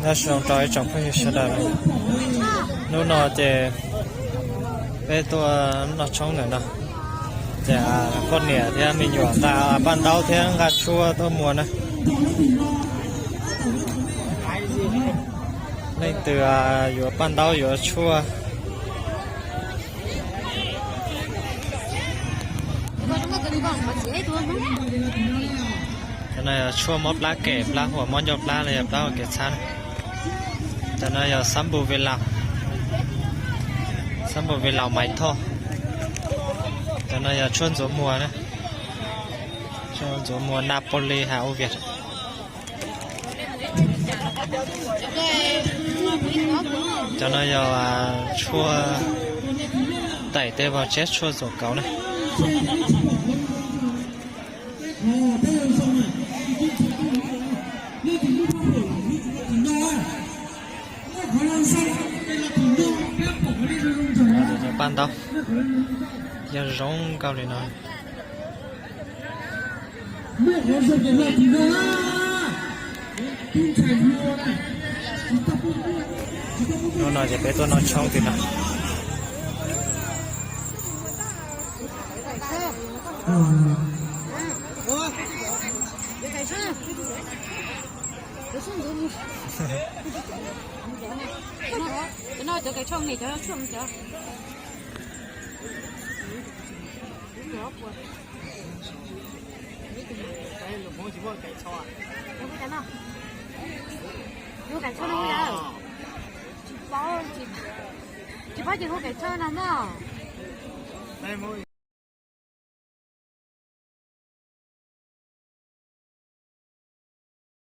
Nyob zoo rau ib tsoom phooj ywg sawv daws, hnub no ces peb tuaj noj tshoob ntawm no, ces poj niam thiab me nyuam nqa paj ntaub thiab nqa tshuaj tuaj muag na. Leej twg yuav paj ntaub yuav tshuaj. Cov no yog tshuaj mob plab kem, plab huam, mob ncauj plab los yog plab ua kev txhab na. Cov no yog xab npum ve laus, xab npum ve laus maiv thoj. Cov no yog tshuaj ntxuav muag na, tshuaj ntxuav muag Napoli has ua Vias. Cov no yog tshuaj taim tej vog tseb tshuaj txuam kauv na. Paj ntaub yog zoo nkauj li no. Hnub no ces peb tuaj noj tshoob tim no. Tsis paub, tsis paub ces hu pem tsawg no mog.